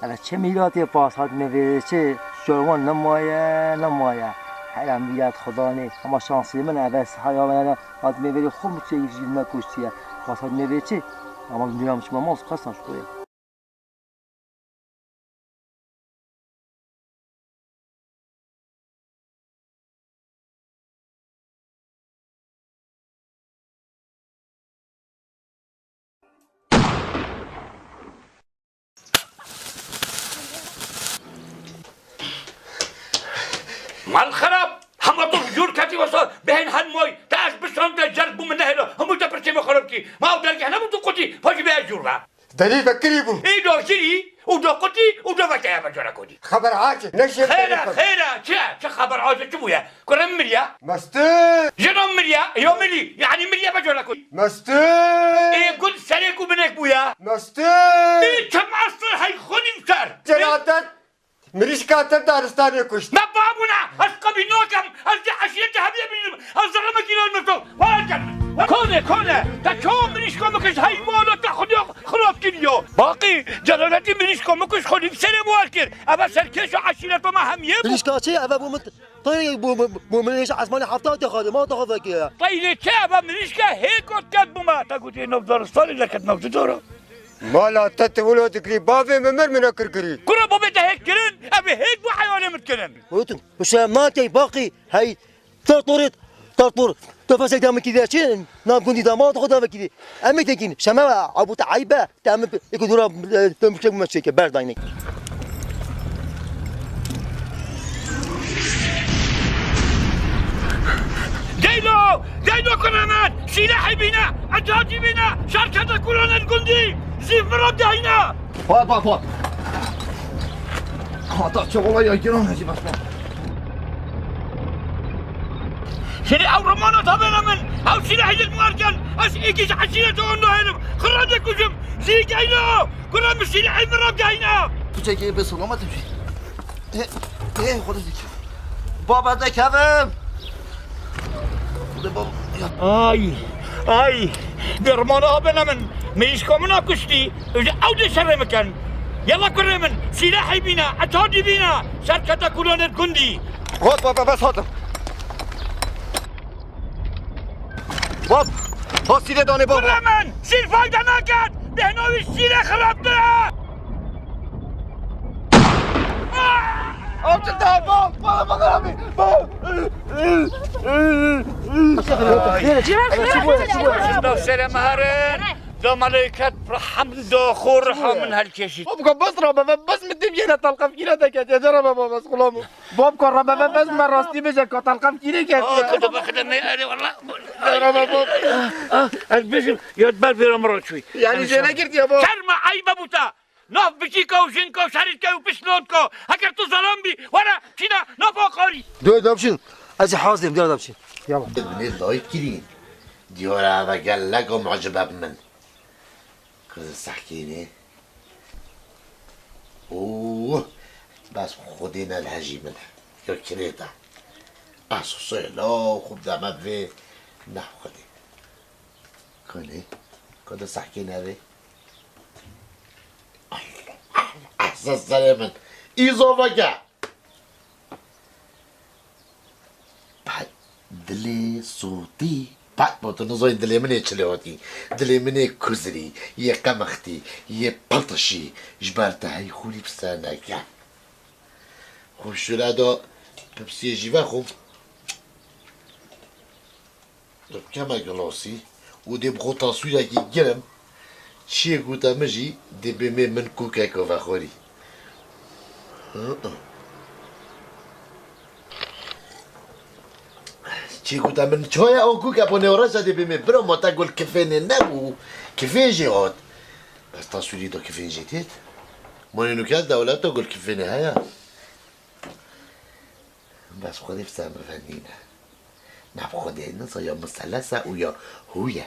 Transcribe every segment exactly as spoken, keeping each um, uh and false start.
Eve çi mîratê pas hatime vêrê çi, şorvan nemaye, nemaye. Hela mîrat xudanê, hema şansê min eve sihaya me ne, hatime vêrê xwe mi çê yek jî me kuştiye. Pas hatime vê çi, ama dünyanmış mamos kasan şkoye. Mal xerab! Hema tu jûr ketî wesa bihên hen moy, te ez bişand te cerg bû min nehêlo, hemû te pirçê min xerab kî. Ma ew dergeh nebû tu qutî, paşî bê ez jûr be. Derî vekirî bû. Î do kirî, û do qutî, û do vekeye be cara kodî. Xeber acil, neşiyê Xêra, derî xwe. Xêra, çi ye? Çi xeber acil, çi bûye? Kurê min miriye. Mestir. Jino miriye, yo mirî, yanî miriye be cara kodî. Mestir. Ê gund serê ku binek bûye. Mestir. Ê çi mestir hey xwedî ser. Celadet. Mirîşka te daristanê kuşt. Me babûna, ez qebîl nakem, ez jî eşîretê hemiyê bînim, ez zerremekî lan meto, were gel min. Kone, kone, te çawa mirîşka min kuşt, hey mala te xwedî xirab kiriyo. Baqî, celaleti mirîşka min kuşt xwedî bi serê min wer kir, eve serkêşa eşîreta me hemiyê bû. Mirîşka çi, eve bû min, tê bû, bû, bû min êşa esmanê hefta te xwedî, ma te xwe vekiriye. Teylê çi, eve mirîşka hêk ot ket bû me, te gotê nav daristanê leket nav didara. Mala te ti wilo dikirî, bavê min mir min kirkirî. Kura bavê te hêk kirin, ev ê hêk bû heyalê min kirin. Otum, uşa ma tey baqî, hey, tartorê, tartor, tefesek de min kî de çi, nav gundî de ma xwe de vekirî. Em ê tekîn, şeme abû te eybe, te em ê ku dûra, e, te muşek me çêke, berdaynek. Geylo! Geylo kurê min! Sîlehê bîne! Ecatî bîne! Şerkete kulonên gundî! Zîv min re bidehîne! Hop, hop, hop! Hata çewala ya giran hecî bes bak. Şirî ew romana tabêne min! Ew sîlehî li min erken! Ez êkî ji eşîreta wan nahêlim! Xirra de kujim! Zî geylo! Kurê min sîlehê min re bidehîne! Tu çekê bê selamet bî. Ê, ê, Xwedê dikevim. Baba dekevim. Xwedê baba, ya. Ay, ay. Dermana abêne min. Mirîşka min a kuştî. Ew dê şerê min ken. Yala kurê min. Sîlehê bîne. Etadî bîne. Şerkete kulonê gundî. Hot baba, bes hatim. Bab, ha sîrê danê baba. Kurê min, sîr fayda naket. Bêhna wî sîrê xirabtir e. Ew çi da bab, baba, baba, baba. Serê meharin, da meleket rehem da xur reha min helkeşî. Bab, bes ra baba, bes min dibiyene talqaf kîre deket. Ya cara baba, bes xulamo. Bab ka re bebe, bes me rastî bêje ka telqef kîrê ketiye. Aa, kutu bixide me, erê walla. Cara baba. Ah, ah, ez bêjim, ya ber vêra min re çûyî. Yanî jê negirtiye bab. Şerm e, eyb e bo te. Nav biçîka û jinka û şerîtke û pişt lotka. Heger tu zelam bî, were, çîne, nav aqarî. Dê dapşin. Ez ê hazirîm, dê dapşin. Yala. Min ê layik kirî. Diyara eve gelek a mucibe bi min. Kızı sakini. Oo, bes Xwedê ne lehejî min. Ya kirêta. Asosê la xwe deme vê ne Xwedê. Kanê, ka de sehkê nerê. Allah, Allah, ahsa serê min. Îzoveke. Pet dilê sotî, pet bo tu nizanî dilê min ê çi lê hatî. Dilê min ê kuzirî, yê qemixtî, yê piltişî, ji ber te hey xûlî bi ser neke. Xwe şûre da pipsiyê jî vexwim. Dibkeme gilasî û dê bi xwe taswîrekî girim. Çiyê gote min jî dê bê mê min kûkeka vexwarî. Hı hı. Çiyê gote min çaye ew kûke bo nêwereşa dê bê mê. Bira ma te gul kifênê nebû. Kifê jê hat. Bes taswîrî da kifên jê têt. Manê nûke dewleta gul kifênê heye. Bes Xwedê bi ser min ve nîne. Ne bi Xwedê nisa ya miselese û ya hû ye.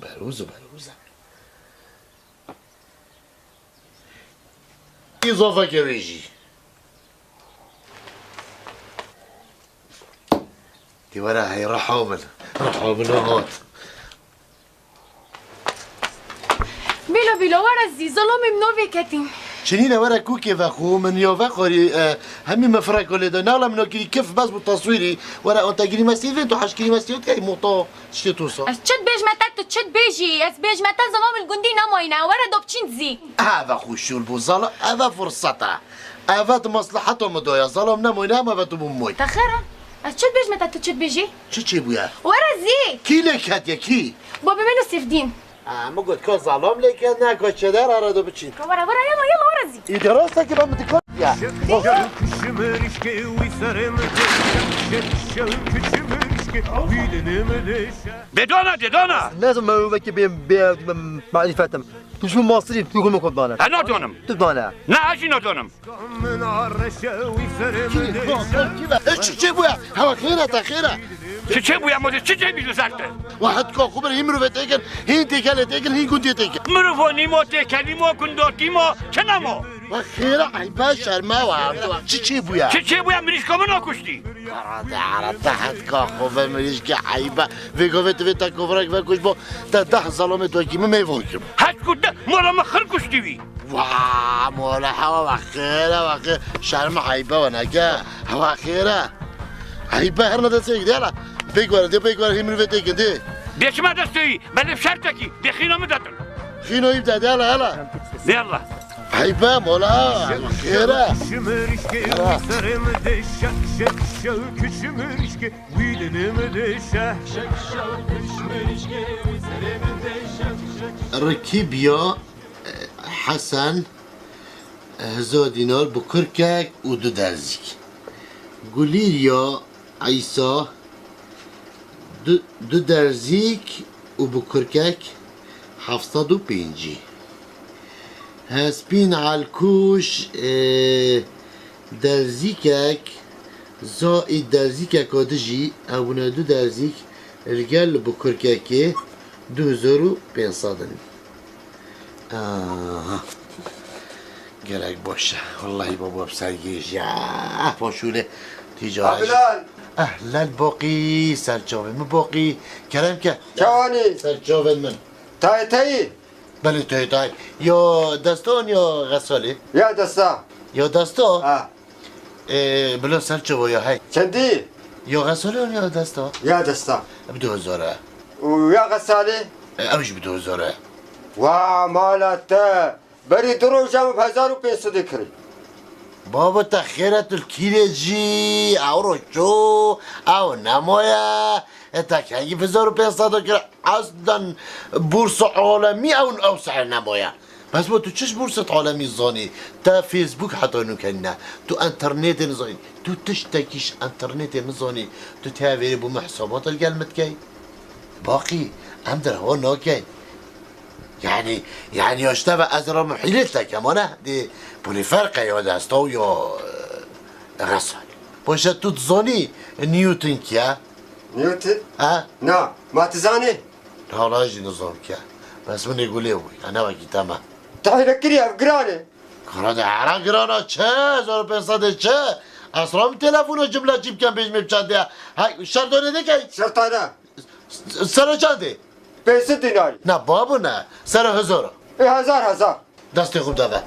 Berûz û berûz e. Îzafeke wê jî. Dîwara hey reha min. Reha min hat. Bîlo bîlo, were zî, zilamê min navê ketîn. Çinîne were kûkê vexwe, min ya vexwarî, e, hemî min fireko lê de. Nala min o kirî kif bes bû taswîrî. Were o te girî mesîvê, tu heş kirî mesîvê, tu ey muhta tiştê tu sa. Ez çi dibêjme te, tu çi dibêjî? Ez bêjme te, zilamê li gundî nemayîne. Were do biçîn zî. Eve xwe şûl bû, zala, eve firseta. Eve tu masleheta min doya, zalam nemayîne, em eve tu bû moy. Te xêr e? Ez çi dibêjme te, tu çi dibêjî? Çi çêbûye? Were zî. Kî lê ketiye, kî? Babê min û Sêfdîn. Ha, min got, ka zalam lê ket, ne ka çêder, ara do biçîn. Ka were, were, yala, yala, were zî. Îde rasta ki ben mi dikkat ya. Dêdana, dêdana. Ne zaman wekî bê, bê, marifetim. Tu şu masrî, tu gume kod bana. Ha, nadonim. Tu bana. Ne, ez jî nadonim. Çi çêbûye? Hewa xêr e, te xêr e? Çi çêbûye, ma çi çêbî li ser te? Wa hetka xwe bir hîn mirovê têkin, hîn têkelê têkin, hîn gundê têkin. Mirovo nîmo têke, nîmo gundo, nîmo çi nemo? Wa xêr e, eybe, şerme wa. Çi çêbûye? Çi çêbûye, mirîşka min a kuştî. Karate, arate, hetka xwe ve mirîşke eybe. Vê govê tu vê te kovrek ve kuş bo. Te deh zalamê tu ekî min mêvo kim. Heşt ku deh, mora min xir kuştî wî. Wa, mola hewa wa xêr e, wa xêr. Şerme eybe wa neke. Hewa xêr e. Eybe her ne destê gide la. Pêk were, de pêk were, hîn mirovê têkin de. Bêçime destê wî, belê şertekî, bê xîna min detin. Xîna wî de, de la, la. Yalla. Eybe mola, xêr e. Yalla. Rikîbiya, e, Hesen, e, hezar dînar bi kurkek û du derzîk. Gulîriya Îsa, du, du derzîk û bi kurkek heft sed û pêncî. Hespîn Elkuş, e, derzîkek, Zaîd derzîkeka dijî, ew bûne du derzîk, li gel bi kurkekê du hezar û pênc sed in. Aha. Gelek baş e. Wellahî baba bi ser gêj ya. Ah, paşûlê ticaret. Abilal. Ehlel baqî, ser çavên min baqî. Kerem ke. Çawanî? Ser çavên min. Tayê teyî? Belê tayê tayê. Ya destan ya xesalê? Ya desta. Ya desta? Ha. Ee, bila ser çava ya hey. Çendî? Ya xesalê ya desta? Ya desta. Bi du hezar e. Û ya xesalê? E, ew jî bi du hezar e. Wa mala te. Berî du roja min bi hezar û pênc sedê kirî. Baba te xêret û kîrê jî, ew roço, ew nemaye. E, te kengî bi hezar û pênc sed kir, eslen bursa alemî ew, ew seher nemaye. Bes bo tu çiş burset alemî zanî? Te Facebook heta nû kenîne. Tu enternetê nizanî. Tu tiştekî ji enternetê nizanî. Tu tê vêrê bo min hesabat li gel min dikey. Baqî, em di hewa nakeyn. Yani, yani ya işte ve ez ra muhîlê tekem, ne? Di pulî ferqe ya desta û ya, e, xesalê. Paşa tu dizanî Newton kî ye? Newton? Ha? Na, ma tu zanî? Hala jî nizam kî ye. Bes min ê gulê bû, ya ne wekî te me. Tahîle kirî ev giran e. Kara de hera girana çi? Hezar û pênc sedê çi? Ez ra min telefona cimla çî bikem bêjmê bi çendê ye. Hey, şer done de key. Şer tane. S-, sere çendê? Pênc sed dînarî. Na, babo ne. Sere hezar. E, hezar, hezar. Destê xwe bide ve.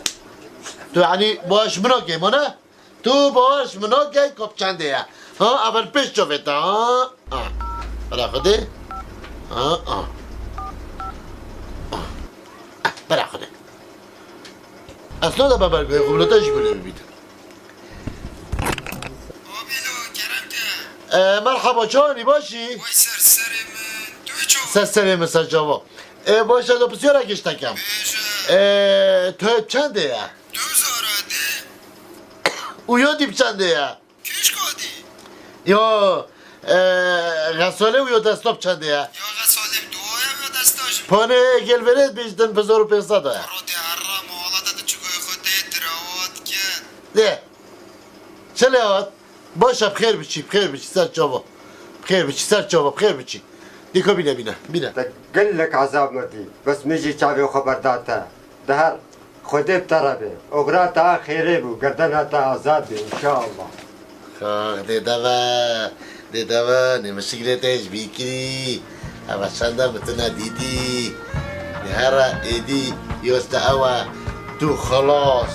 Tu, yanî, baş min a key, ma ne? Tu baş min a key, kop çendê ye. Ha, evel pêş çavê te, ha? Ha. Bera xwe de. Ha, ha. Ha. Ah, bera xwe de. Esna da beber goyê xwe, bila te jî gulê bibîtin. Abîlo, kerem ke. E, merhaba, çawanî, başî? Vay ser serê min, tu çawa? Ser serê min, ser çava. E, baş e, do pisyara giş tekem. Bêje. E, tu çendê ye? Du zara de. Û yo dî bi çendê ye? Kîşka dî? Yo, e, xesalê û yo desta bi çendê ye? Ya xesalê bi duwa ye, ya desta jî. Panê gel verê bêjtin bi hezar û pênc sed e. Rotê herra mala te di çikoyê xwe tê dirawat ket. Lê. Çi lê hat? Baş e, bi xêr biçî, bi xêr biçî, ser çava. Bi xêr biçî, ser çava, bi xêr biçî. Dîka bîne, bîne, bîne. Te gelek ezab me dî. Bes min jî çavê xwe berda te. Di her Xwedê bi te re be. Oxira te a xêrê bû, gerdena te azad be, înşallah. Xax, dêde ve, dêde ve, nêmişik lê te ji bîr kirî. Eva çend e min tu nedîtî. Di here êdî yoste ew e, tu xilas.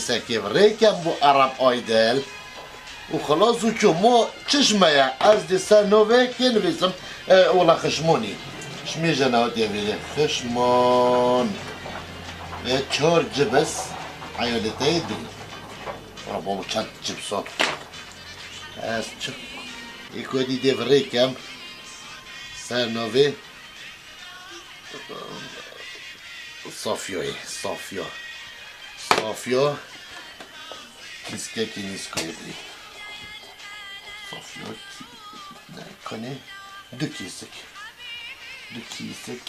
Nivîsekê bi rêkem bo Arap Aydel. Û xilas û çû mo çi ji me ye? Ez dê ser novê kê nivîsim? E, wela xişmonî. Ji me jî newt ye vêrê. Xişmon. E, çar cibis. Eyalê te yê dibî. Wela babo çend cibis o. Ez çi? Ê ku dî dê bi rêkem. Ser novê. Safyoyê, Safyo. Safyo. Kîskekî nîskoyê bidî. Safyo kî-, ne, kanê du kîsik. Du kîsik.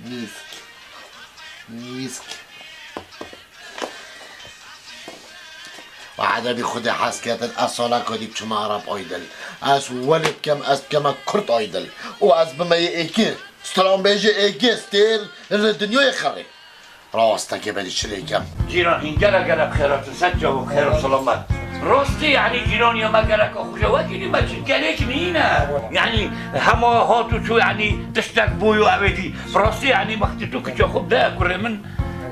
Nîsk. Nîsk. Wahedebî Xwedê hez ketin, ez saleka dî biçime Arap Aydel. Ez welê bikem, ez bikeme Kurt Aydel. Û ez bime yê êkê. Stranbêjê êkê stêr li dinyayê xerê. Rawastekê bedî çi lê kem. Cîran hîn gelek gelek bi xêr hatin, ser çav û bi xêr û selamet. Rastî, yanî cîranî me gelek xweş e, wekî dî me çi gelek nîne. Yanî hema hat û çû, yanî tiştek bû û ew ê dî. Bi rastî, yanî wextê tu kiça xwe bide kurê min,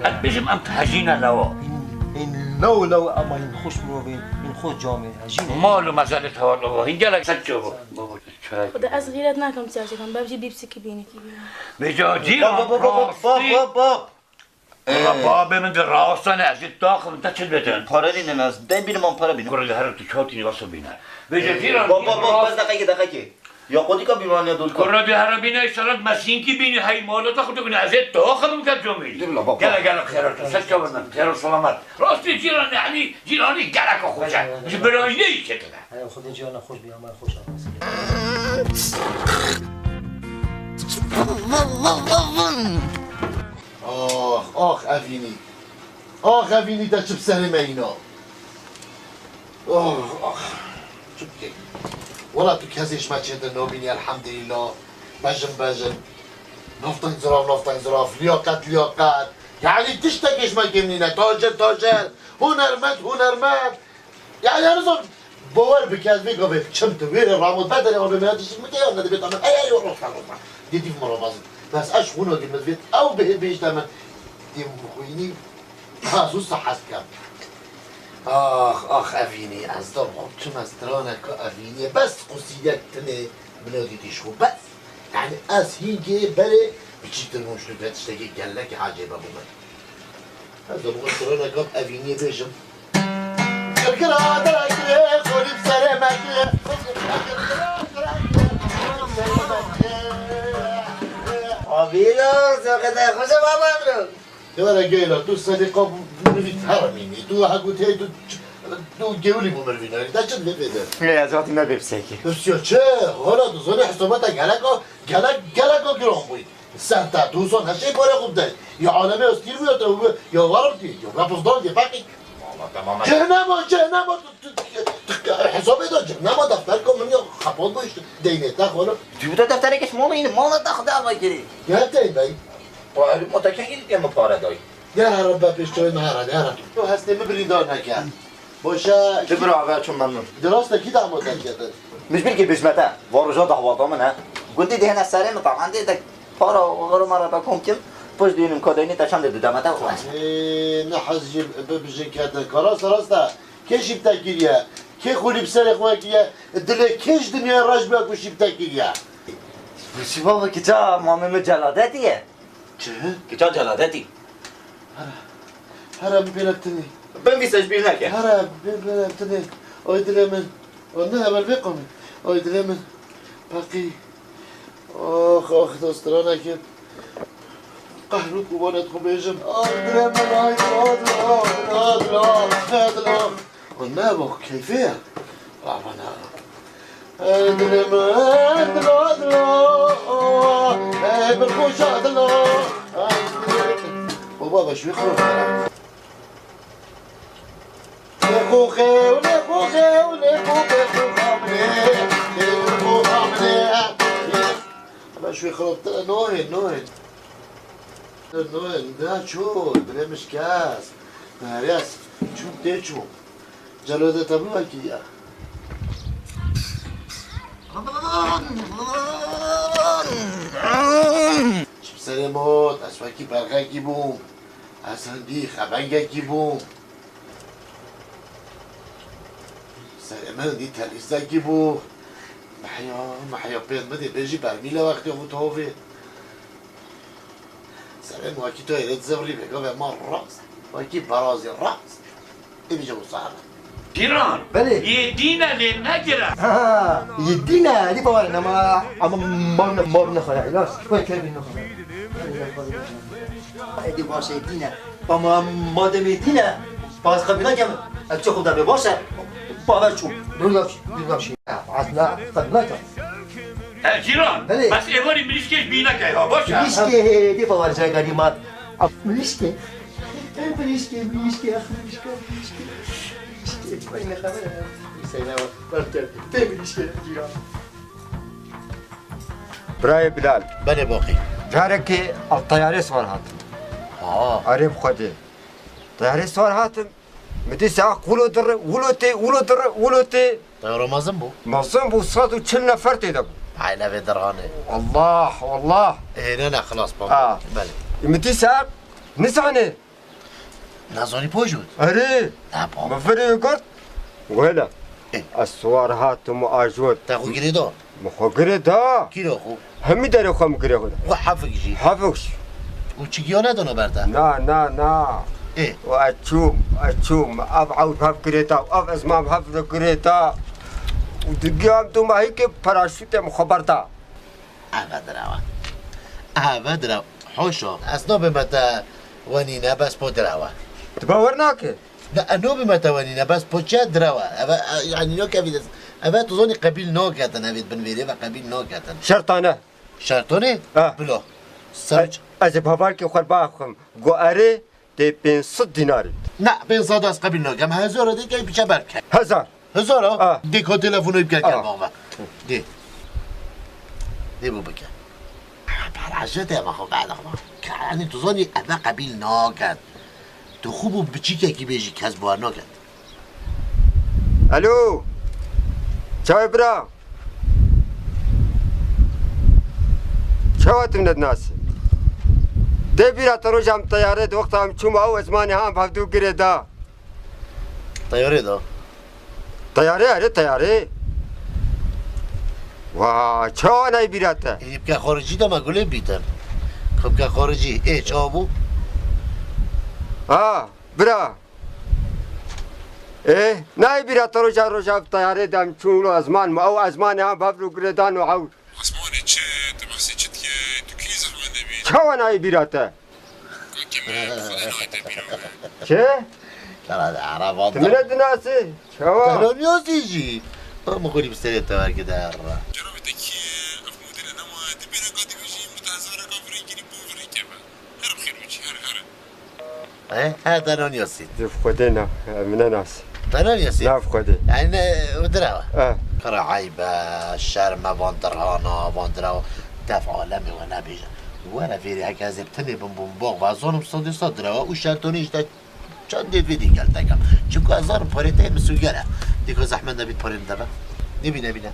ez bêjim em hejîne lewa. Hîn, hîn lew lew, ema hîn xweş mirovên, hîn xweş camê, hejîne. Mal û mezelê te war lewa, hîn gelek ser çav bû. Baba, çay. Xwedê ez xîret nakim çaşê kim, bevjî bîpsikî bînî kî bînî. Vêca cîran rastî. Bab, bab, bab, bab. Wala babê min di rawestane, ez jî taxim, te çi dibêtin? Pare nînin ez, dem bînim an pare bînim. Kurê li herin tu çaw tînî wesa bîne. Vêca cîran. Bab, bab, bab, bes deqekê, deqekê. Ya xwedî ka bîraniya dûr ka. Kurra di herabîna îşaret mesînkî bînî hey malata xwe dikine ez ê to xelim ke comî. Dur la baba. Gele gele xêra tu, ser çavan me, xêra selamet. Rastî cîranê Elî, cîranî geleka xweş e. Ji birayînê yî çêtir e. Hey, Xwedê cîrana xweş bî, ama xweş e. Ax, ax, Evînî. Ax, Evînî te çi bi serê me îna. Ax, ax. Çi bikey? Wela tu kesê ji me çêtir nabînî, elhemdulîllah. Bejin, bejin. Nafteng zirav, nafteng zirav. Liyaqet, liyaqet. Yanî tiştekê ji me kêm nîne. Tacir, tacir. Hunermend, hunermend. Ya, ya, Rizan, bawer bike, ez vê gavê çim tu wê rê ramot, be derê avê me ya dişik min ke ya, ne dibê tamam. Ey, ey, rostan, rostan. Dê dîv min re bazin. Bes ez ji xwe nagîrim, ez vê ew bihê bihişte min. Dê min xwînî, ha, zû sahez bikem. Ax, ax, Evînî, ez da xwe çim ez straneka Evîniyê, bes qusîdek tinê min dîtî ji xwe, bes. Yanî ez hîngê berê biçîktir bûm ji tu ke tiştekî gelekî ecêbe bû min. Ez de bixwe straneka Evîniyê bêjim. Girgira derekê, xolî bi serê me kiriye. Avîna, soqete xweş e baba bro. Devera geyla, tu sedîqa mirivî terimînî. Tu hegûtê, tu, tu gewilî bû mirivî nayî. Te çi divê pê de? Lê ez hatî me bê pisekê. Pirsiya çi? Hala tu zanî hesabata geleka, gelek, geleka giran bûyî. Sen te tu son her şey para xwe bidayî. Ya alemê ya stîr bû ya te bû ya warm tî ya rapizdan ya feqî. Valla tamam. Cehnema, cehnema, tu, tu, tu, tu, hesabê de cehnema defterka min ya xepat bû işte. Deynê te xwelo. Tu bu da deftere geç mala yine mala da xda ama geri. Ya tey bey. O herif mota kehil ya mı para day. Ya Rabbe piştoy me herhalde ya Rabbe. Tu hestê mi birîndar neke. Boşa. Ti bira ve çun memnun. Dirasta kî damat derketin? Mijbir ki bişmete. Varuja dahwata min he. Gundî dihêne serê min, taban dê de para xero mara da kom kim. Pişt dînim kodeynî te çendê didemete. Ê, ne hez jî bibijin kete. Ka rast rasta. Kê şîp te kiriye? Kê xulî bi serê xwe kiriye? Dilê kê ji dinyayê reş biya ku şîp te kiriye? Wişî baba kiça mamê min Celadetî ye. Çi? Kiça Celadetî. Here. Here, min pê re bitinî. Binvîse ji bîr neke. Here, min pê re bitinî. Oy dilê min. O ne heval vê qomê. Oy dilê min. Peqî. Ox, ox, dost, stranekê. Qehr û kubanet xwe bêjim. Oy dilê min, oy dilê, oy dilê, oy dilê, oy dilê. O ne bo keyfê ye. Baba ne. Ey dilê min, dilo, dilo. Ey bilxweşa dilo. Ey dilê min. Baba be şwê xwe. Lê xwe xew, lê xwe xew, lê xwe xew, xwe xamrê. Lê xwe xamrê. Be şwê xirabtir e, nohê, nohê. Nohê, ne çû, dilê min şikest. Nerês, çûm tê çûm. Celodê te bi wekî ye. Ji serê mot, ez wekî berxekî bûm. Ez hindî xebengekî bûm. Serê min hindî telîzekî bû. Mehya, mehya pêr bidê, bêjî bermîle wextê xwe tovê. Serê min wekî to êrê dizevirî vêga ve ma rast. Wekî berazî rast. Ê bîje wisa hebe. Cîran, belê. Yê dîne lê negire. Ha, yê dîne, dî bawer nema, ama ma, ma nexwara, îlaç. Koy kevin nexwara. Ê dî baş e, yê dîne. Ama madem yê dîne, baz qebîl nakem. Ev çi xuda be baş e. Bawer çû. Dur bak, dur bak şey. Aslında qebîl nakem. E, cîran, belê. Bes êvarî mirîşkê ji bîr neke ha, baş e. Mirîşkê, dê bawer cayê garî mat. Mirîşkê. E, mirîşkê, mirîşkê, ax, mirîşkê, mirîşkê. Mirîşkê, koy ne xeber e. Hüseyin abi, bak gel. Tê mirîşkê, cîran. Birayê Bilal. Belê boqî. Carekê ev teyarê swar hatim. Ha. Erê bi Xwedê. Teyarê swar hatim. Mi dîsa wilo dire, wilo tê, wilo dire, wilo tê. Teyara mezin bû? Mezin bû, sed û çil nefer tê de bû. Hay ne vê diranê. Allah, Allah. Ê, ne, ne, xilas bû. Ha. Belê. Mi dîsa nizane. Nazanî pojot? Erê. Ne bû? Mi virê girt. Wela. Ê. Ez swar hatim û ajot. Te xwe girê da? Mi xwe girê da. Kîra xwe? Hemî derê xwe mi girê xwe da. Xwe hefik jî? Hefik jî. Û çi giya nedana ber te? Na, na, na. Ê. Û ez çûm, ez çûm. Ev ewd hev girê da, ev ezmam hev girê da. û di giya em dû mehîkê paraşûtê min xwe berda. Eve direwa. Eve direwa. Hoşo. Ez nabême te wenîne, bes po direwa. Tu bawer nake? Ne, ez nabême te wenîne, bes po çi direwa. Eve, e, yani yok evi des. Eve tu zonî qebîl naketin, evi bin vêrê ve qebîl naketin. Şertane. Şertonê? Ha. Bilo. Ser. E, ez ê bavarkê xwe baxim. Go erê. Tê pênc sed dînarî. Na, pênc sed ez qebîl nakem. Hezar dê key biçe berke. Hezar. Hezar ha? Ha. Dê ka telefonê bike Ha. Baba. Dê. Dê bu bike. Para jete ma xo bada xo. Kani tu zoni eve qebîl naket. Tu xu bu biçîkekî bêjî kes bawer naket. Alo. Çawa bira? Çawa tu min nedinasî? Dê bîra te roja em teyarê di wexta em çûma ew ezmanê han bi hevdû girê da. Teyarê da. Teyarê, erê teyarê. Wa, çawa nayê bîra te? Ê, bike xoricî de me gulê bîtin. Xwe bike xoricî. Ê, çawa bû? Ha. Bira. Ê, nayê bîra te roja roja bi teyarê de em çûn lo ezman me. Ew ezmanê ha bevr û girêdan û ewr. Ezmanê çi? Tu behsê çi dikê? Tu kî zehmet nebî? Çawa nayê bîra te? Kakê min, bi Xwedê nayê te bîra min. Çi? Kara de Ereb Tu min nedinasî? Çawa? Te niyazî jî. Ama xwedî bi serê te wergide erra. Cerabê te kî? Ev modele nema, tu bêne ka dibêjî, min te hezareka virê kirî bo virê keve. Her bi xêr biçî, her, her. He? He, te nanyasî. Zûf Xwedê na, min nenasî. Te nanyasî? Nav Xwedê. Yani ne, o dira. E. Kara eyb e, şerm e, van dirhana, van dira. Def alemê we nebêje. Were vêrê heke ez ê bi tinê bim bûm, bak, va zonim sodê sod dira, û şertonî işte çendê vê dî gel tekem. Çimku ez zanim parê te misûger e. Dîko zehmet nebît parê min de be. Nebîne, bîne.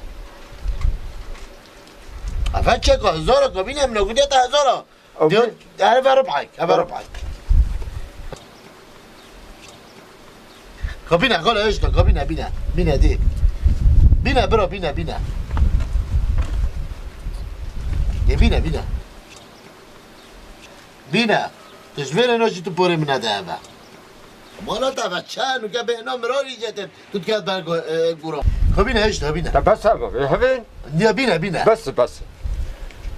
Efe çeka hezara ka bîne, min e gudiya te hezara. Okey. Diyor, yani ver rıbay, ver rıbay. Kabine, gole işte, kabine, bine. Bine di. Bine bro, bine, bine. E, bine, bine. Bine. Tejvere no jî tu porê min nede eve. Mala te ve çend û ke bêhna mirarî cetin. Tu diket ber go-, e, gura. Xwebîne, hişt, hebîne. Te bes e, hevên? Niye bîne, bîne. Bes, bes.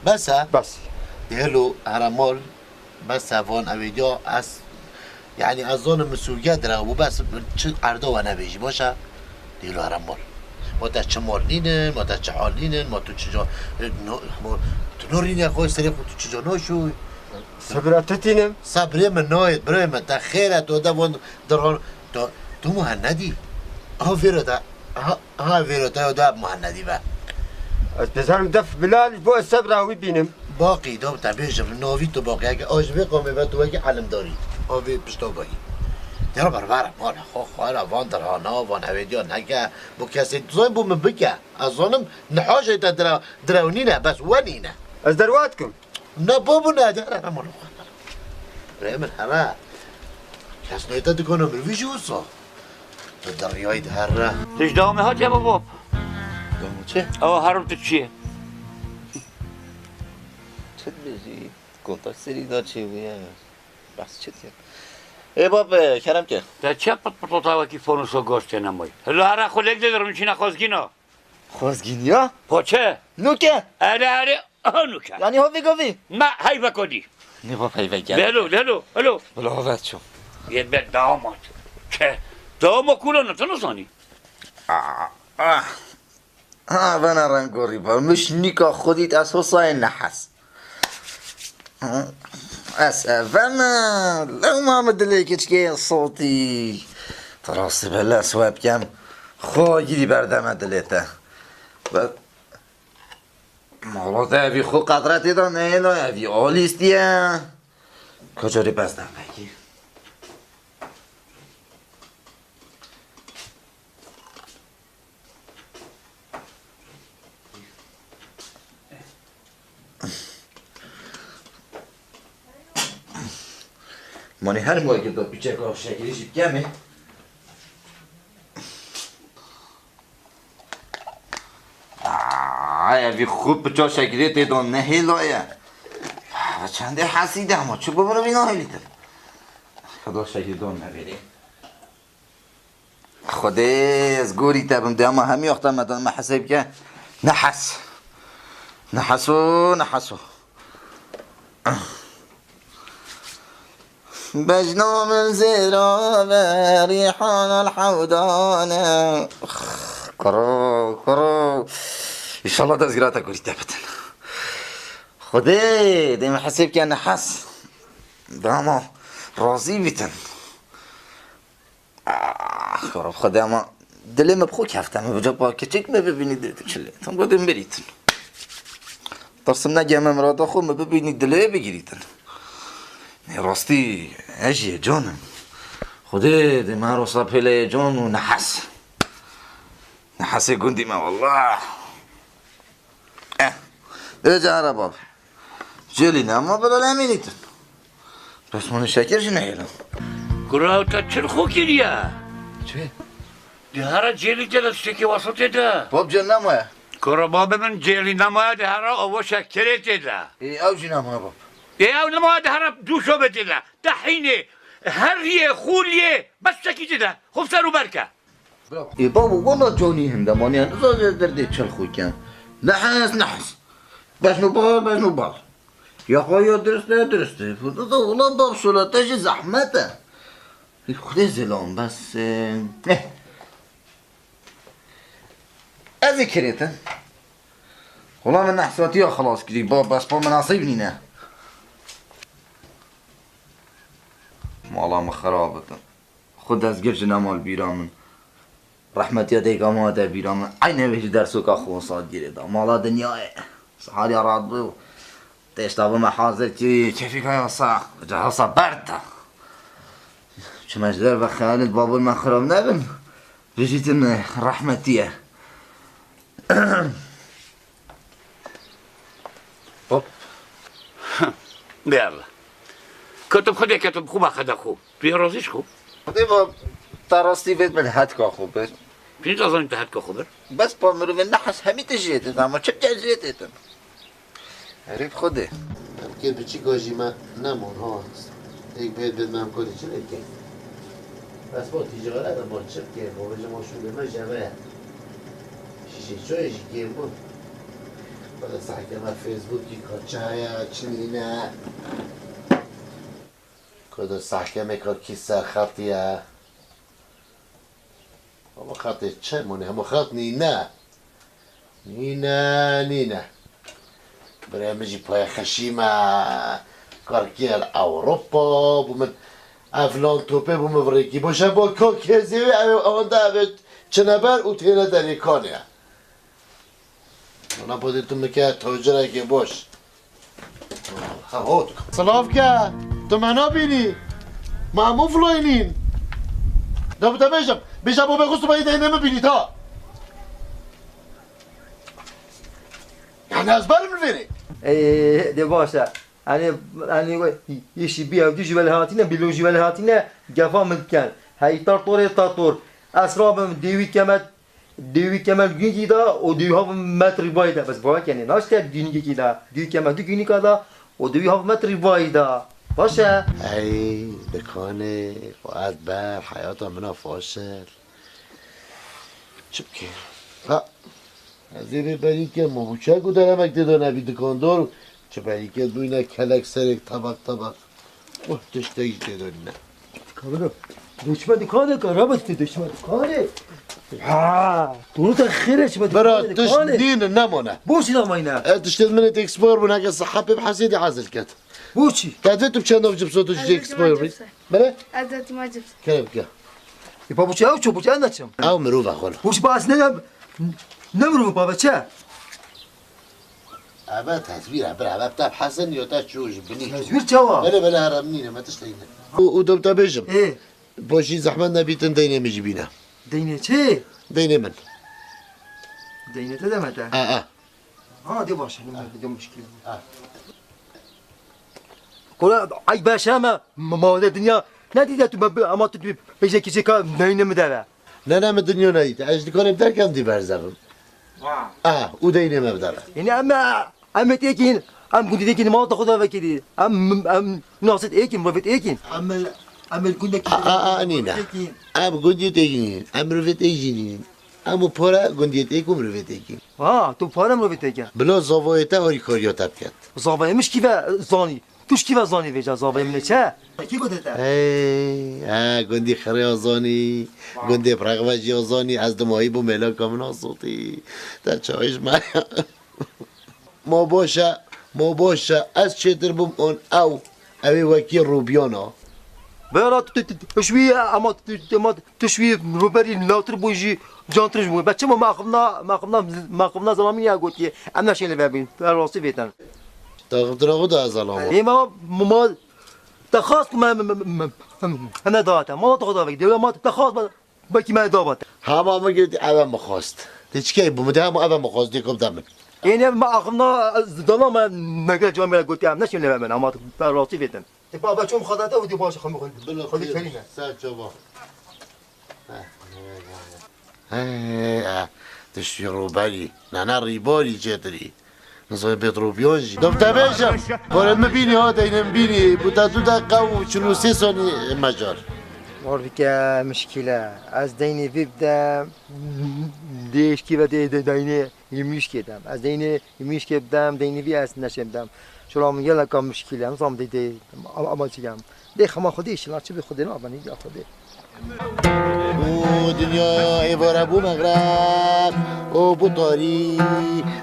Bes e? Bes. Dêlo, heremol, bes e van evê diya ez, yani ez zonim min sûge dire bû, bes çi erdo we nebêjî, baş e? Dêlo, heremol. Ma te çi mor nînin, ma te çi hal nînin, ma tu çi ca, e, no, ma tu norîne xwe serê xwe tu çi ca naşûy? Sebra te tînim. Sebrê min nayêt, birê min, te xêr e, tu de von diron, tu, tu muhennedî. Aha vêro te, aha, aha vêro te de muhennedî be. Ez dizanim def Bilal ji bo ez sebra wî bînim. Baqî, do te bêjim, novî tu baqî, eke a ji vê qomê ve tu wekî elimdarî. A vê pişta bayî. Tera berber, mala xwe, xwe, van dirhana, van evêdiya neke, bo kesê tu zay bo min bike. Ez zanim, niha jê te dira, direw nîne, bes we nîne. Ez derwa dikim. Ne babo ne, de, ne, ne, ne, ne. Rê min here. Kes neyte dikana mirovî jî wisa. Tu deriyayî de here. Tu ji dawamê hatiye babo? Dawamê çi? Ew herim tu çi ye? Çi dibêjî? Kontak serî da çêbûye. Bes çi diye? Ê bab, e, kerem ke. Te çi pit pit ota wekî fonuso goştê nemayî? Hilo here xwe lêk de dirim çîna xwezgîna. Xwezgîniya? Poçe? Nuke? Erê, erê, aha nuke. Yanî hovî govî? Me heyve kodî. Ne bab heyve gel. Lelo, lelo, lelo. Bila hovê çû. Yê be damat. Ke, damat kûlana, tu nizanî? Ah, ah. Ha, vana rengorî ba. Miş nîka xwedî ez hosayê nehas. Ez eveme, lewma min dilê keçikê sotî. Te rastî bela ez we bikem. Xwe girî berdeme dilê te. Be-, mala te evî xwe qedretê de neyêla evî alîstiye. Kocorî bes demekî. Mani her moyekê de piçeka şekilî jî kemê. Aa, evî xwe piça şekilê tê de nehêlaye. Çendê hesî de ama çi bibire vî nahêlî te. Xeda şekilî de nevêrê. Xwedê ez gorî te bim, dema hemî wexta me, me hesê bike. Nehes. Neheso, neheso. Bejna min zêra ve, rîhana hewdane. Kuro, kuro. Înşallah dezgira te gorî te bitin. Xwedê, dê me hesê bike nehes. Dama razî bitin. Ah, ya Rab, Xwedê, ama dilê me bi xwe kefte, me bi capa keçik me bibînî dê tu çilê. Tam godê mirîtin. Tirsim negeme mirada xwe, me bibînî dilê bigirîtin. Ne rastî, ez jî heyecanim. Xwedê, dê me rosa pêle heyecan û nehas. Nehasê gundî me, wallah. Eh, dê cara bab. Cêlî nema bila lemînîtin. Dosmanê şekir jî nehêlin. Kura te çi xwe kiriye? Çi? Di hera cêlî tê de tiştekî wesitê de. Bab cêl nemaye. Kura babê min cêlî nemaye, di hera ava şekirê tê de. Ê, ew jî nemaye bab. Ê, ew nemaye, di hera dû şobe tê de. Tehînê, heriyê, xûliyê, bes tiştekî tê de. Xwe bi ser û ber ke. Ê babo, wela canî hinde maniye, niza ez derdê çil xwe kem. Nehs, nehs. Bejno bal, bejno bal. Ya xwe ya dirist e, dirist e. Niza wela bab şola te jî zehmet e. Ê Xwedê zilam bes, e, eh. Ez ê kirêtin. Wela min nehsatiya xilas kirî, bab, bes pa minasib nîne. Mala min xirab bitin. Xwe dezgir ji nema li bîra min. Rehmetiya dayika me hate bîra min. Eynê wê jî dersoka xwe sat girê da. Mala dinyayê. Sihariya rat bû. Têşta bû me hazir kî kefîka ya sa. Ca hewsa berda. Çime ji derve xeyalê babûn me xirab nebin. Vêjîtin rehmetiye. Hop. Bê Allah. Ketim xwe de ketim xwe ba xeda xwe. Tu yê razî ji xwe? Xwedê va ta rastî vêt min hetka xwe bir. Pînc azanî te hetka xwe bir. Bes pa mirovê nehas hemî tişt jê têt, ama çi bike jê têtin. Herî bi Xwedê. Em kê biçîka jî me nemon ha. Êk bê bê me em karî çi lê bikin? Bes bo tîjara de bo çi bikê? Bo bêje ma şûlê me jeve ye. Şîşê çayê jî kêm bûn. Xwedê sehke me Facebookî ka çi heye, çi nîne. Xwedê sehke me ka kî ser xetiye. Hemû xetê çi mûne? Hemû xet nîne. Nîne, nîne. Birê min jî payê xeşî me. Karkê li Ewropa bû min. Ev lan topê bû min virêkî. Boşe bo ko kezê wê ev ewanda ev çine ber û têne derê kanê. Ona bodê tu mike tocireke boş. Ha, hot. Silav ke, tu me nabînî? Ma hemû filaynîn. Da bi te bêjim. Bêje bo bê xwe sibahî deynê min bînî ta. Yani ez berim vêrê. Ê, de baş e. Hani, hani, yeşî bir evcî ji vel hatine, bilo ji vel hatine, gefa min diken. Hey, tartor, ê tartor. Esra bin, dewi kemet, Dêwî kemel gîngî da û dêwî hav metrî bayî da. Bes bawer kenê, naşte gîngîkî da. Dêwî kemel du gîngîka da û dêwî hav metrî bayî da. Baş e. Ey, dikanê, ez ber, heyata min a faşil. Çi bikê? Ha, ez ê vê berî kem, ma bu çek û deremek tê de nebî dikandar û çi berî ke bûyne kelek serek tabak tabak. Oh, tiştek jî tê de nîne. Kabiro, döşme dikane ka, rabastê döşme dikane. Ha, tu te xêre çime Bira, dikane, tişt dikane. Nîne, nemane. Boşî namayne. E, tiştê min ê tek spor bû, neke siha pê bi hesê de hazir ket. Boşî. Te dê tu çend av cipso tu jek spor bî. Bire? Ez de tuma cips. Kerem ke. E, pa bu çe, ew ço, bu çe, en de çim. Ew mirov e xol. Boşî, bas ne, ne mirov pa be çe? Eve tezwîr e, bira, eve te bi hesin yo te çû ji binî çû. Tezwîr çawa? Belê, belê, heram nîne, me tiştê yîne. Û, û dom te bêjim. Ê. Boşî zehmet nebîtin deynê min jî bîne. Deynê çi? Deynê min. Deynê te deme te? E, e. Ha, de baş e, ne, ne muşkil. E. Kura, ay beşeme, ma, ma, dinya, ne dîde tu me, ama tu bêje kî çeka deynê min deve. Ne, ne, min dinya nedît. Ez ji dikanê derkem dî berzevim. Wa. Ah, û deynê me bidere. Yanî em, em êt êkîn, em gundî êkîn, mala xwe da vekirî. Em, em nasit êkîn, mevêt êkîn. Em, Em ê gundekî A, a, a, nîne. Em gundî têkî nînin. Em mirovê têkî jî nînin. Em û pare gundiyê têk û mirovê têkî. Ha, tu pare mirovê têke. Bila zavayê te harîkariya te biket. Zavayê min ji kî ve zanî? Tu ji kî ve zanî vêca zavayê min ê çi? Kî gote te? Hey, he, gundî Xirê Azanî, gundê Prexvejî Azanî, ez dimahî bû mêlaka min asotî. Te çawiş me. Ma baş e, ma baş e, ez çêtir bûm an ew, ew ê wekî Rûbiyana. Bera tu, tu, tu, tu şwî, ama tu, tu, ama tu şwî Rûberî lawtir bû jî, cantir ji bû. Be çima maqivna, maqivna, maqivna zelamî ya gotiye, em neşên li ve bîn, rastî vêten. Taxivtina xwe da ez zelam. Ê ma, ma, ma, te xas ku me, me, me, me, me, me, me, da te, ma te xwe da vek, dewla ma te xas be. Belkî me dava te. Hema min girtî eve min xwest. Tê çi key bû? Min dê hema eve min xwest, dê ku bide min. Ênê me axivna dana me nege camê gotî em neşên lê me, ama te rastî vêtin. Te baba çom xadate û dê baş xemî xwe. Bila Xwedî xêr, kerîme. Ser çava. He, he, he. He, he, he. Tiştî Rûberî. Nana Rîbarî çêtirî. Nizam Petroviyon jî. Dov te bêjim. Gorê min bînî ha deynê min bînî. Bu te du deqa û çil û sê sonî mecar. War bike mişkîle. Ez deynê vî bidem. Dê mişkî ve dê, dê deynê yirmi üç kê dem. Ez deynê yirmi üç kê bidem, deynê vî ez neşê bidem. Şola min geleka mişkîle. Nizam dê, dê, ama, ama çi kem. Dê xema Xwedê şila, çi bi Xwedê nabe, nî ya Xwedê. Û dinya êvara bû mexreb, û bû tarî,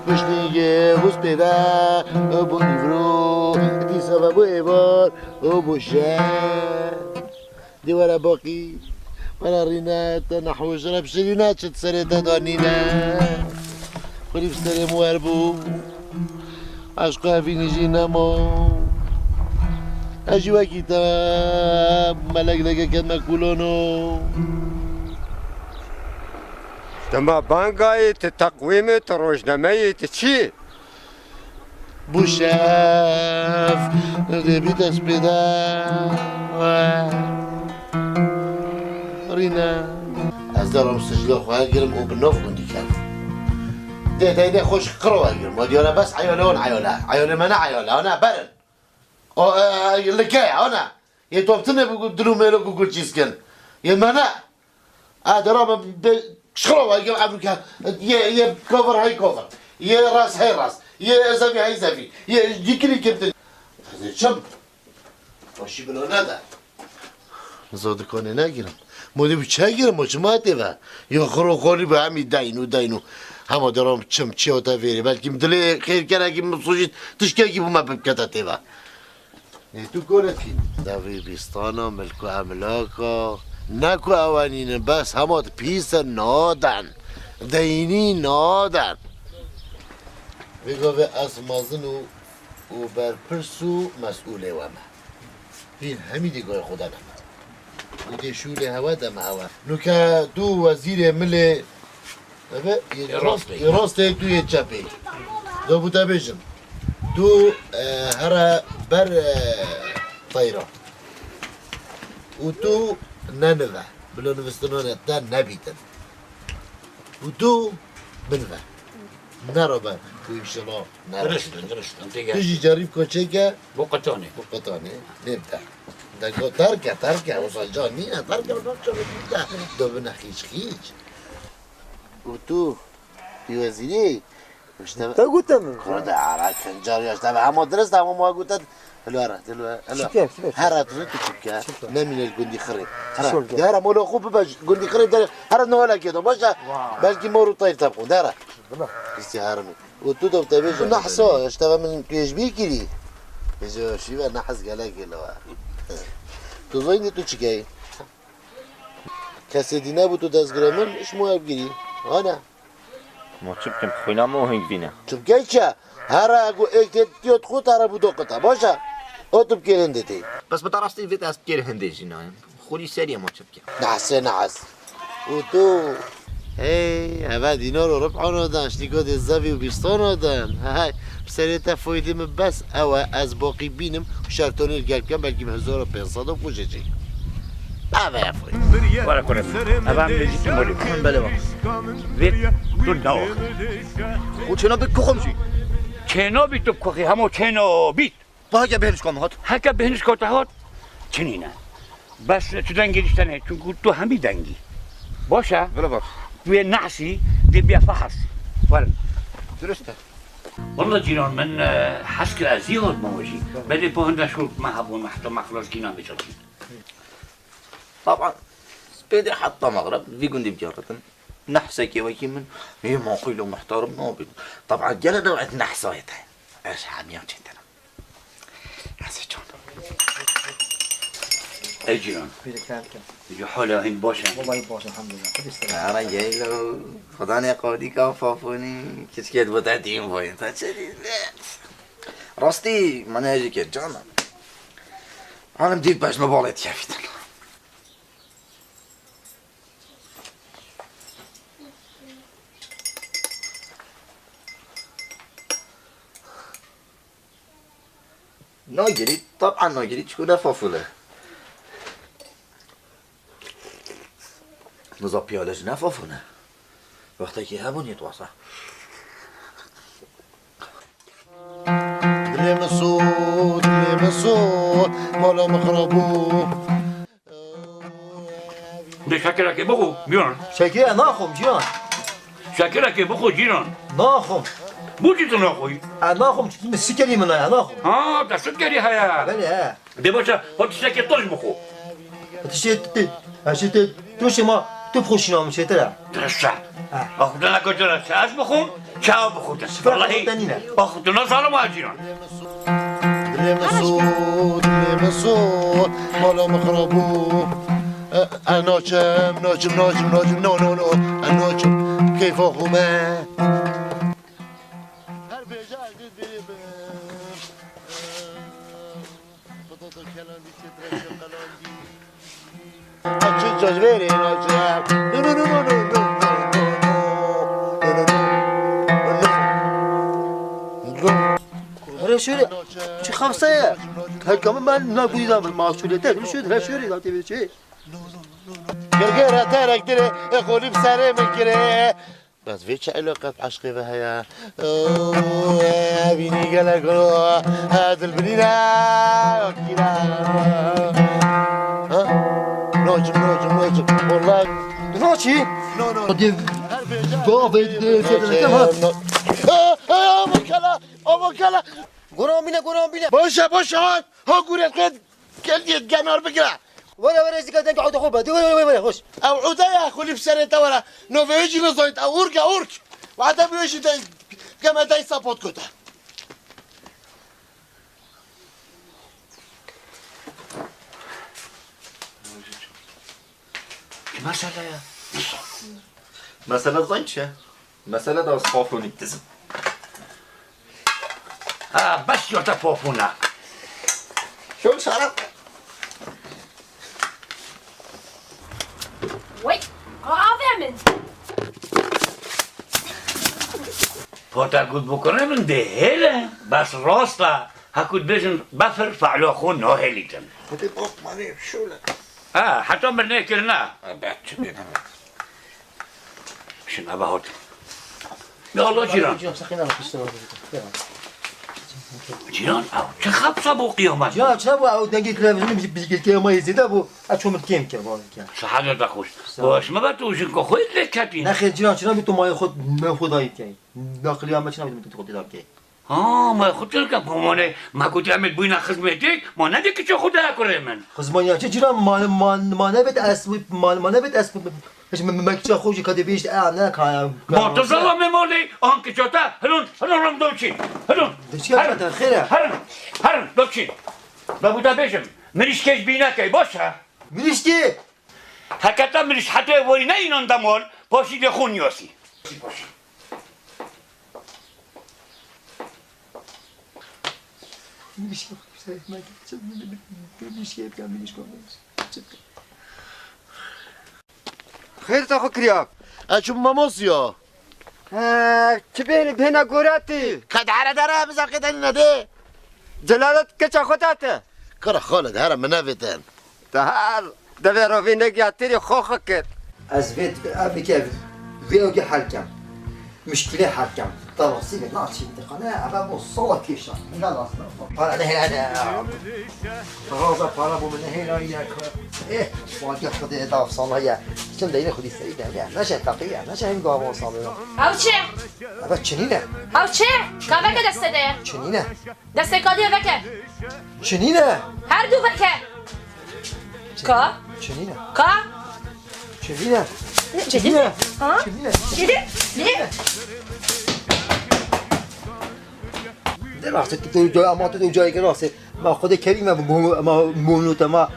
piştî yê hûs pê ve, û bû nîvro, dîsa ve bû êvar, û bû şev. Dê were baqî, were rîne, te nehwişire, pişirîne, çi serê te danîne. Xwirî bi serê min wer bû. Eşqa evînî jî nema. Ez jî wekî te melek lege keme kulano. Dema bangayê, ti teqwîmê, ti rojnameyê, ti çi? Bû şev, dê bî dest pê de. Rîne. Ez derim sicila xwe girim û bi nav gundî kem. Dê deynê xwe ji qiro vegirim. Ma diyara bes eyale wan eyale. Eyale me ne eyale. Ana berin. O, e, e, like ye, ana. Yê tom tine bi dil û mêlo ku gul çîz kin. Yê me ne. A, dera me be, ji qiro vegirim evruke. Yê, yê kofir hey kofir. Yê ras hey ras. Yê zevî hey zevî. Yê dikirî kimtin. Ez ê çim. Başî bila nede. Niza dikanê negirim. Modê bi çi girim, o çima tê ve? Ya xiro xalî bi hemî deyn û deyn û hema deram çim çi hate vêrê. Belkî min dilê xêrkerekî min sojît tiştekî bû me bikete tê ve. Nê tu gole kî? Devî bîstana milk û emlaka. Ne ku ew enînin bes hema di pîse naden. Deynî naden. Vê gavê ez mezin û û berpirs û mesûlê we me. Hîn hemî dê goyê xwe de ne me. Û dê şûlê hewe de me hewe. Nuke tu wezîrê milê, eve, yê Yê rast, rastê. Yê rastê tu yê çepê. Do bu te bêjim. Tu, e, here ber, e, teyra. Û tu nenive. Bilo nivistinanê te nebîtin. Û tu binive. Nere ber. Tu înşallah nere. Giriştin, giriştin. Tê gel. Tu jî cerîf koçeke. Bu qetanê. Bu qetanê. Nê bide. De go terke, terke. Wisa ca nîne. Terke, wisa ca nîne. Do bine xîç, xîç. Û tu, tu wezîrî. Te gote min. Kuro de ara kencar ya işte. Ama dirist ama ma gote. Helo ara, helo, helo. Çike, çike. Hera tu tu çike. Çike. Ne mîne gundî Xirê. Hera. Sol gel. Dera mola xo bibe gundî Xirê de. Hera ne ola kedo. Başa. Belki moru tayr tapkun. Dera. Bila. İşte hermi. O tu da te bêjim. Nahsa, işte min tu êj bî kirî. Êjo şîve nahs gelek gelo. Tu zoyni tu çikey. Kesê dî nebû tu destgirê min, iş muhebgirî. Ana. Ma çi bikim, xwîna min hingvîne. Çi bikey çi? Here ku êk tê tiyo dixwit, here bû do qita. Baş e? O tu bikê hindê tê. Bes bi te rastî vê te ez bikêr hindê jî nayêm. Xwî serî ye, ma çi bikim? Nehsê nehs. Û tu? Hey, eve dînar û rib'ana dan, ştîka dê zevî û bîstana dan. Hey, bi serê te foydê min bes ew e, ez baqî bînim û şertonê li gel bikem, belkî min hezar û pênc sed û xwe jê çêk. Ev e foydê. Were kurê min. Ev em lê jî tu molî. Belê bak. Vê tu nawaxî. Û çêna bît kuxum jî. Çêna bît tu kuxî, hema çêna bît. Ba heke bêhnişka min hat. Heke bêhnişka te hat, çinîne. Bes tu dengê diştene, çunku tu hemî dengî. Baş e? Vila baş. Tu yê nehsî, dê biya fehs. Werin. Durust e. Walla cîran, min, e, hes kir ez zî hatma we jî. Belê po hinda şol me hebûn, me heta me xilas kî namê çakî. Taban, spêdê heta mexreb vî gundî bigehetin. Nehsekê wekî min, yê maqûl û muhtarim nabît. Taban, gele newet nehsayê te. Ez hemiyan çêtir. Hezê can. Ey cîran. Pîrê kerem ke. Ji hala hîn baş e. Wallahî baş, elhamdulillah. Xwedê ser. Ara geylo. Xweda ne qadî ka fafonî. Keşke bu te dîn boyun. Ta çe dîn. Rastî, mane jî ke can. Hanım dîv pejme balê dikevîtin. Nagirî, taban nagirî, çiku ne fafûl e. Niza piyale jî ne fafûl e. Wextekî hebûn yê twasa. Dilê min sot, dilê min sot, mala min xirabû. De şekerekê bixwe, Cîran. Şekerê naxwim, Cîran. Şekerekê bixwe, Cîran. Naxwim. Bo çi tu naxwî? E, naxwim, çi min sikerî min heye, naxwim. Ha, te sikerî heye. Belê, he. De baş e, hot şeker toş bixwe. Tiştê tu, ha, tiştê tu, tu şima, tu bixwe şîna min çêtir e. Dirist e. Ha. Axwe tu neka tu re çi ez bixwim, çi ew bixwe tu. Wallahî, axwe tu ne zalim e, Cîran. Dilê min sot, dilê min sot, mala min xirabû. E, e, naçim, naçim, naçim, naçim, no, no, no, e, naçim, keyfa xwe me. Her bêje ez ê dibêm. Xweda te kelandî çêtir e, kelandî. Açın söz verin hocam. No, no, no. Here şöyle. Çi xapsa ya? Her kamı ben ne bu yüzden maaş şöyle der. Şöyle, her şöyle zaten bir şey. Gırgır atarak dire, e, kolum sarı mı kire? Bes vê çi eleqet eşqê ve heye? Evînî gelek o, he dilbirîne, kîra. Ha? Nocim, nocim, nocim. Vallahi. Naçî? No, no. Hadi. Her bêje. Doğa ve, e, şey, no. Ha, ha, ama kala, ama kala. Goran bîne, goran bîne. Boşa, boşa. Ha, guret, guret. Gel, gel, genar bigire. Were, were, zika dengê ewda xwe be. Were, were, were, were, hoş. Ew ewda ya, xwe lî bi serê te were. Navê wê jî nizanît. Ew urk e, urk. Wate bi wê jî de, keme dey sapot kute. Çi mesele ya? Mesele zanî çi ye? Mesele de safronîk dizim. Ha, bes ya te papûna. Şol şarap. Wey, avê min. Pota gud bikure min dê hêle, bes rast e. Heku dibêjin befir fe'la xwe nahêlîtin. Hadi bak, mane şöyle. Ha, heta min nêkirine. Ha, ben çi bêne. Şin eve hat. Ya Allah Cîran. Cîran, sakın ama, kusura bakma. Ya. Cîran, ew çi xepsa bo qiyamet? Cîran, çi bu, ew dengê televizyonê bi, bi, bi, kêma yê zêde bu. A ço min kêm ke, bal ke. Saha de xweş. Sağ ol. Baş me be tu jin ko xwe lê ketî. Nexêr Cîran, çi nabe tu mayê xwe, me xwe dayî ke. Naqliya me çi nabe tu xwe dayî ke. Ha, ma xwe tu ke, ma ne, ma gotî em ê bûyna xizmetê, ma ne dê kiçê xwe daya kurê min. Xizmaniya çi Cîran, ma, ma, ma nebêt ez, ma, ma nebêt ez, hiç me, me, me kiça xwe jî kadê bêjt, e, ne, ka, ka, Ma tu zelamê malê, an kiça te, hilon, hilon, hilon, dom çî, hilon. Dişka Herin, zaten, xêr e. Herin, herin, dom çî. Be bu da bêjim, mirîşkê ji bîne key, baş e? Mirîşkê? Heke te mirîş hetê werî ne înan de mal, paşî lê xwe niyasî. Xêr te xwe kiriya. Ez çûm mamosya. He, çi bêhne, bêhna goratî. Qed here dere, biza qêdenî nedê. Celalet keça xwe date. Kara Xalid, here min nevêtin. Te her devê rovî negiya têrî xo xwe kir. Ez vê, ev bike, vê ewgê hel kem. Muşkilê hel kem. Te rastî ve naçî diqane, eve bo sala kêşa. Ne lazim. Para ne hele ne. Raza para bo min ne hele ya. Eh, wadiya Xwedê da sala ya. Çim de yine Xwedî seyî de ya. Ne şey taqiye, ne şey hem gavon sala ya. Ew çi? Eve çinî ne? Ew çi? Ka veke deste de. Çinî ne? Destê kadî veke. Çinî ne? Her du veke. Ka? Çinî ne? Ka? Çinî ne? Çinî ne? Ha? Çinî ne? Çinî ne? De rastî tu tê uca, ama tu tê uca yekê rastî. Ma Xwedê kerî me bu, ma mûnû te ma.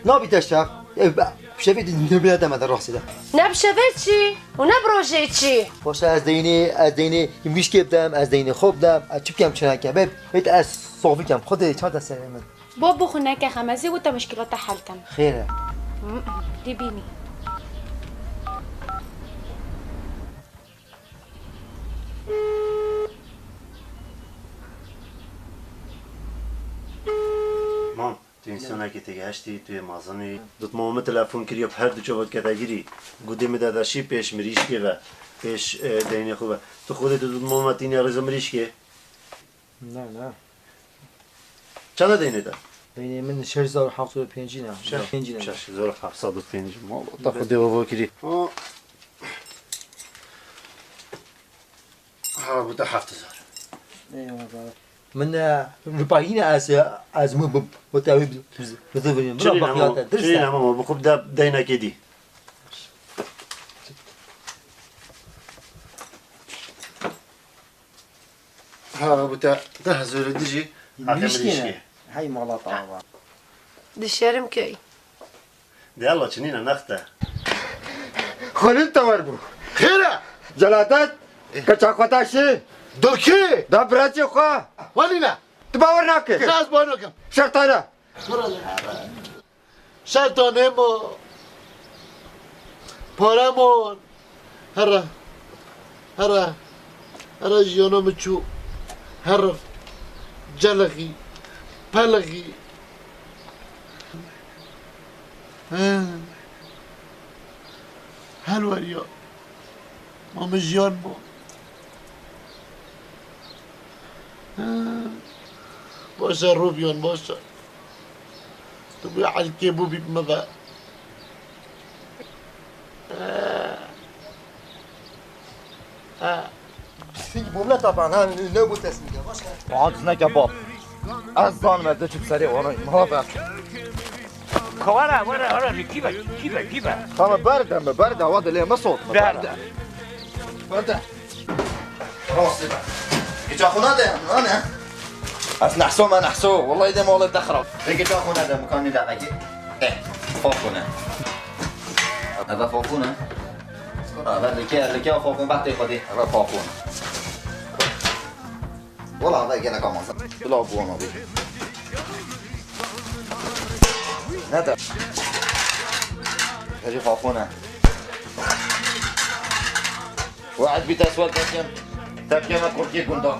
Nabî te şev. E, be, şevê di nûbîne te me de rastî de. Ne bi şevê çi? Û ne bi rojê çi? Paşa ez deynê, ez deynê mrîşkê bidem, ez deynê xwe bidem, ez çi bikem çi neke. Be, hêt ez sovî kem. Xwedê çar de serê min. Bo bixwe neke xem, ez ê wite mişkîlata hel kem. Xêr e. Mm, dê bînî. Mam, tu însanekî têgeheştî, tu yê mezin î. Dotmama min telefon kiriye, her du çava kete girî. Gudê min de de şî pêş mirîşkê ve, pêş, e, deynê xwe ve. Tu xwedê tu dotmama tîne rêza mirîşkê? Ne, ne. Çend e deynê te? Deynê min şeş hezar û heft sed û pêncî ne. Şeş. Pêncî ne. Şeş hezar û heft sed û pêncî. Mala te Xwedê ava kirî. Ha. Ha, bu da heft hezar. Eyvallah. Min, e, ripayîne ez, e, ez mi bu, bu te bi, bi, bi, bi, bi, Çinî ne bak ya mama? Te, dirst Çinî e. Ne mama? Bu xwe de deynekê dî. Ha, bu te deh hezar dijî. Mirîşkê ne? Hey mala te ava. Dişerim key. De Allah çinîne nexte. Xwelin te wer bû. Xêr e? Celadet, keça xwe te şî. Dulkî. Da biracê xwe. Welî ne? Tu bawer nake. Ne ez bawer nakim. Şertane. Şertanê mo. Pare mo. Here. Here. Here jiyana min çû. Here. Celixî. Pelixî. He. Helweriya. Ma min jiyan bo. He. Baş e, Rûbîyan, baş e. Tu bû elkê bû bî bi min ve. He. He. Pisîk bû ne tapan, ha, ne bû tesmî de, baş e. Wan kis neke bab. Ez zanim ez de çi serê wana, mala be. Ka were, were, were, kî be, kî be, kî be? Tamam, berde mi, berde, wa dilê me sot. Berde. Berde. Rastî be. Giça xwe nade, nane. Ez nehso me nehso. Wallahî de mala te xirab. Peki giça xwe nade, mikanî de eki. Eh, fok xwe ne. Eve fok xwe ne. Skora, eve like, like fok xwe ne, behtê xwe dê. Eve fok xwe ne. Wala eve gelek amazan. Bila bu ona bir. Ne de? Hacı fok xwe ne. We'd bî te swar te bikem, te bikeme kurkê gunda.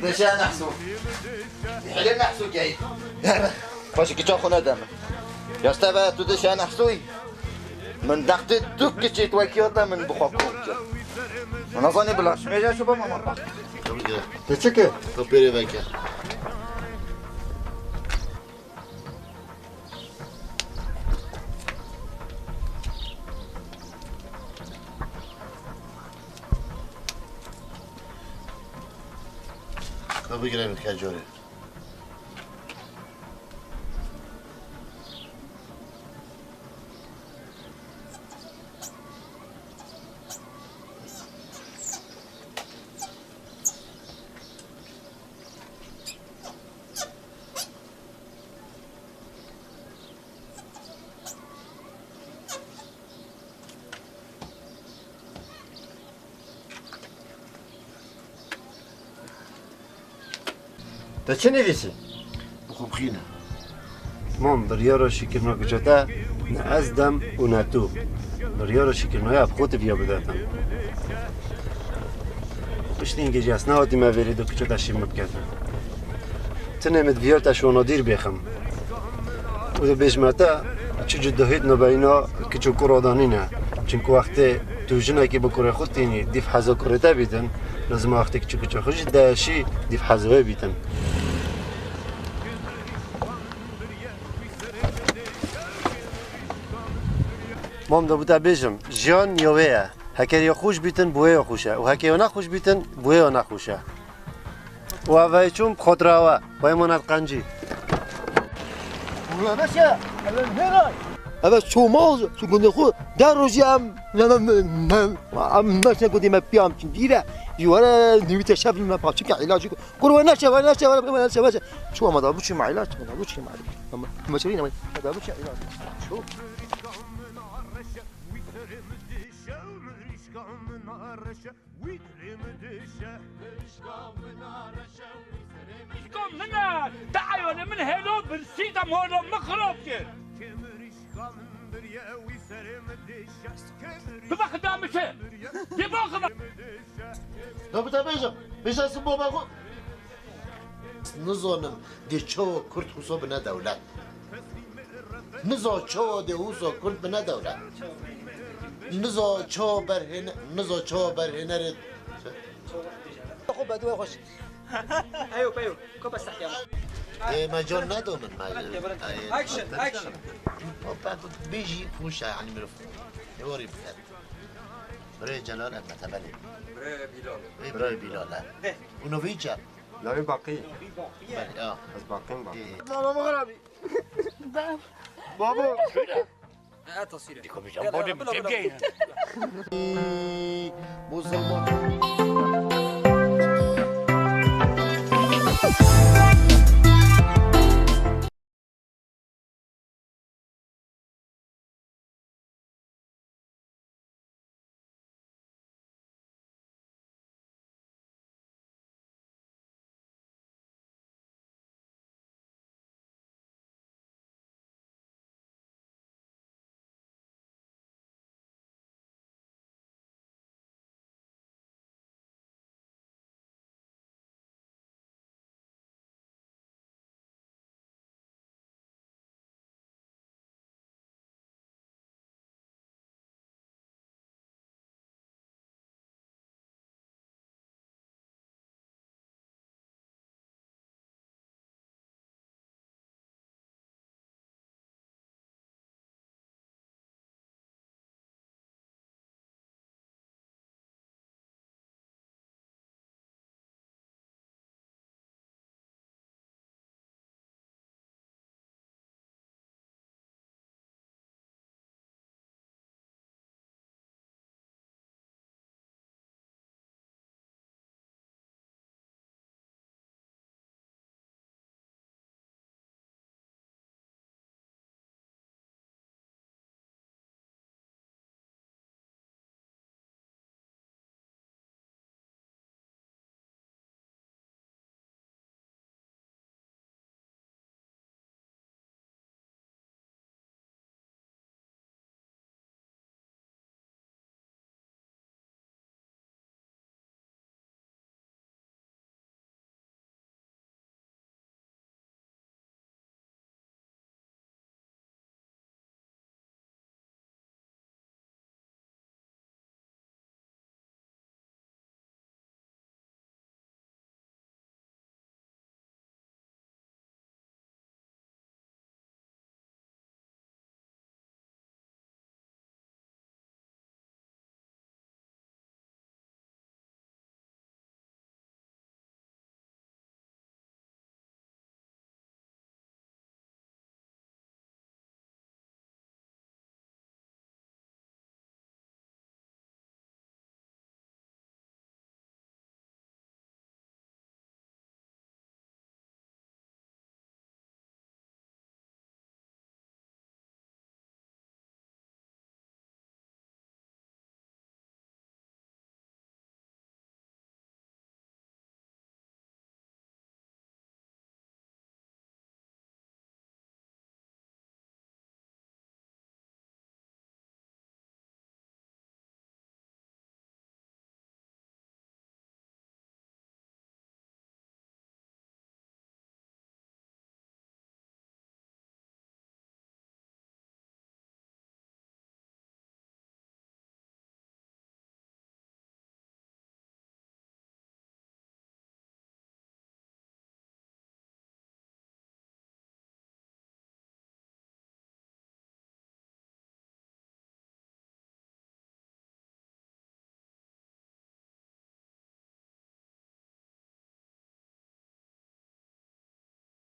Deşe nehsû. Hele nehsû gey. Paşê kiça xwe nede min. Ya steve tu deşe nehsûyî. Min dextê du kiçê tu wekî hate min bi xwe kom kir. Min nezanî bila. Mêja şu bama mata. Te çi kir? Te pêrê veke. Ka bigire min ke corê. Te çi nivîsî? Bi xwe bixîne. Mam, biryara şîkirina kuçe te ne ez dem û ne tu. Biryara şîkirina ya bi xwe tu viya bide te. Piştî hingê jî ez nehatîme vêrê de kuçe te şîrme bikete. Tinê min diviyar te şonadîr bêxim. Û dibêjime te çi cudahît nabeyna kiç û kura de nîne. Çimku wextê Tu jinekî bi kurê xwe tînî, dîv heza kurê te bîtin, lazim e wextê kiçik kiçik xwe jî deşî dîv heza wê bîtin. Mam de bu te bêjim, jiyan ya wê ye. Heke ya xweş bîtin, bi wê ya xweş e. Û heke ya nexweş bîtin, bi wê ya nexweş e. Û ev çûn bi xwe dirawe, wê mane qencî. Ula meşe, eve nêray. Eve çoma, tu gundê xwe, der rojî em, ne, ne, ne, ne, em meşe gundê me piyam çin dîre. Ji were nivîte şev me paçike îlacî. Kur we neşe, we neşe, we neşe, we neşe. Çuwa me da bu çi me îlac, me da bu çi me îlac. Ama meşe ne, me da bu çi îlac. Çu. Kom min e, te eyalê min hêlo birsî, te molo min xirab kir. Bibe xida min çi? Yê baxi min. Da bu te bêjim, bêje sibo be xwe. Nizanim dê çawa Kurd xuso bine dewlet. Niza çawa dê xuso Kurd bine dewlet. Niza çawa berhêne, niza çawa berhênerê. Xwe bedû xweş. Eyo, peyo. Kopa sahya. Ê, me can nedo min, me. Action, action. Hop, bêjî xweş e, yani mirov. Ê, warî biket. Birê Celal, ev me tebelê. Birê Bilal. Ê, birê Bilal, he. Û novî çe? Navê Baqî. Belê, ya. Ez Baqîm, Baqî. Ê, ê. Mama xirabî. Babo. Şöyle. Ha, tasvîr e. Dikkat edeceğim. Yala, yala, yala, yala. Bozulma.